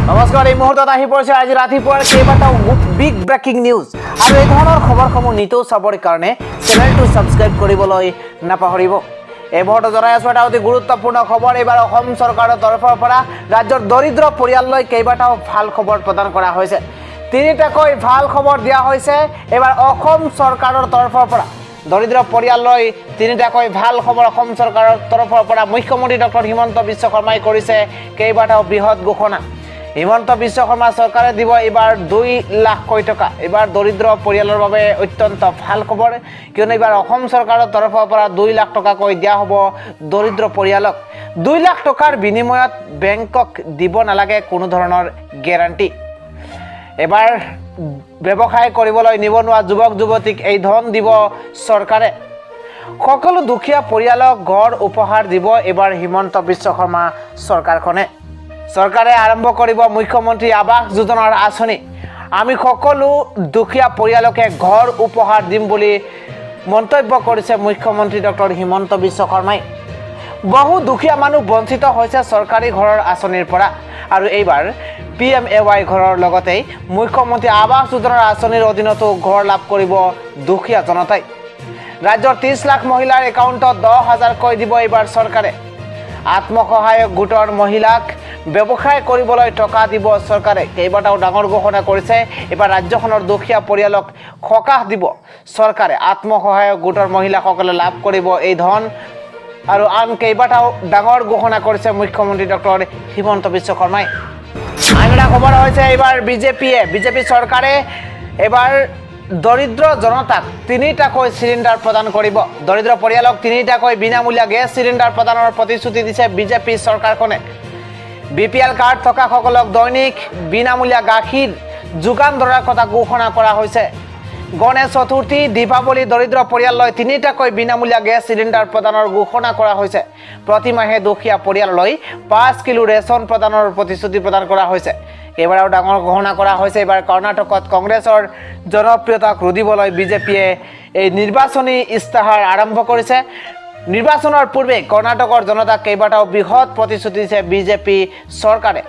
নমস্কাৰ, এই মুহূৰ্তত আহি পৰিছে আজি ৰাতিপুৱাৰ কেইবাটাও বিগ ব্ৰেকিং নিউজ আৰু এই ধৰণৰ খবৰসমূহ নিতৌ চাবৰ কাৰণে চেনেলটো ছাবস্ক্ৰাইব কৰিবলৈ নাপাহৰিব। এই মুহূৰ্তত জনাই আছোঁ এটা অতি গুৰুত্বপূৰ্ণ খবৰ। এইবাৰ অসম চৰকাৰৰ তৰফৰ পৰা ৰাজ্যৰ দৰিদ্ৰ পৰিয়াললৈ কেইবাটাও ভাল খবৰ প্ৰদান কৰা হৈছে। তিনিটাকৈ ভাল খবৰ দিয়া হৈছে। এইবাৰ অসম চৰকাৰৰ তৰফৰ পৰা দৰিদ্ৰ পৰিয়াললৈ তিনিটাকৈ ভাল খবৰ। অসম চৰকাৰৰ তৰফৰ পৰা মুখ্যমন্ত্ৰী ডক্টৰ হিমন্ত বিশ্ব শৰ্মাই কৰিছে কেইবাটাও বৃহৎ ঘোষণা। হিমন্ত বিশ্ব শৰ্মা চৰকাৰে দিব এইবাৰ 2 লাখকৈ টকা। এইবাৰ দৰিদ্ৰ পৰিয়ালৰ বাবে অত্যন্ত ভাল খবৰ, কিয়নো এইবাৰ অসম চৰকাৰৰ তৰফৰ পৰা 2 লাখ টকাকৈ দিয়া হ'ব দৰিদ্ৰ পৰিয়ালক। 2 লাখ টকাৰ বিনিময়ত বেংকক দিব নালাগে কোনো ধৰণৰ গেৰাণ্টি। এবাৰ ব্যৱসায় কৰিবলৈ নিবনুৱা যুৱক যুৱতীক এই ধন দিব চৰকাৰে। সকলো দুখীয়া পৰিয়ালক ঘৰ উপহাৰ দিব এইবাৰ হিমন্ত বিশ্ব শৰ্মা চৰকাৰখনে। চৰকাৰে আৰম্ভ কৰিব মুখ্যমন্ত্ৰী আৱাস যোজনাৰ আঁচনি। আমি সকলো দুখীয়া পৰিয়ালকে ঘৰ উপহাৰ দিম বুলি মন্তব্য কৰিছে মুখ্যমন্ত্ৰী ডক্টৰ হিমন্ত বিশ্ব শৰ্মাই। বহু দুখীয়া মানুহ বঞ্চিত হৈছে চৰকাৰী ঘৰৰ আঁচনিৰ পৰা আৰু এইবাৰ পিএমএৱাই ঘৰৰ লগতেই মুখ্যমন্ত্ৰী আৱাস যোজনাৰ আঁচনিৰ অধীনতো ঘৰ লাভ কৰিব দুখীয়া জনতাই। ৰাজ্যৰ 30 লাখ মহিলাৰ একাউণ্টত 10 হাজাৰকৈ দিব এইবাৰ চৰকাৰে। আত্মসহায়ক গোটৰ মহিলাক ব্যৱসায় কৰিবলৈ টকা দিব চৰকাৰে। কেইবাটাও ডাঙৰ ঘোষণা কৰিছে। এইবাৰ ৰাজ্যখনৰ দুখীয়া পৰিয়ালক সকাহ দিব চৰকাৰে। আত্মসহায়ক গোটৰ মহিলাসকলে লাভ কৰিব এই ধন আৰু আন কেইবাটাও ডাঙৰ ঘোষণা কৰিছে মুখ্যমন্ত্ৰী ডক্টৰ হিমন্ত বিশ্ব শৰ্মাই। আন এটা খবৰ হৈছে, এইবাৰ বিজেপি চৰকাৰে এইবাৰ দৰিদ্ৰ জনতাক তিনিটাকৈ চিলিণ্ডাৰ প্ৰদান কৰিব। দৰিদ্ৰ পৰিয়ালক তিনিটাকৈ বিনামূলীয়া গেছ চিলিণ্ডাৰ প্ৰদানৰ প্ৰতিশ্ৰুতি দিছে বিজেপি চৰকাৰখনে। বিপিএল কাৰ্ড থকাসকলক দৈনিক বিনামূলীয়া গাখীৰ যোগান ধৰাৰ কথা ঘোষণা কৰা হৈছে। গণেশ চতুৰ্থী, দীপাৱলী দৰিদ্ৰ পৰিয়াললৈ তিনিটাকৈ বিনামূলীয়া গেছ চিলিণ্ডাৰ প্ৰদানৰ ঘোষণা কৰা হৈছে। প্ৰতিমাহে দুখীয়া পৰিয়াললৈ 5 কিলো ৰেচন প্ৰদানৰ প্ৰতিশ্ৰুতি প্ৰদান কৰা হৈছে। এইবাৰো ডাঙৰ ঘোষণা কৰা হৈছে। এইবাৰ কৰ্ণাটকত কংগ্ৰেছৰ জনপ্ৰিয়তাক ৰুধিবলৈ বিজেপিয়ে এই নিৰ্বাচনী ইস্তাহাৰ আৰম্ভ কৰিছে। নিৰ্বাচনৰ পূৰ্বে কৰ্ণাটকৰ জনতাক কেইবাটাও বৃহৎ প্ৰতিশ্ৰুতি দিছে বিজেপি চৰকাৰে।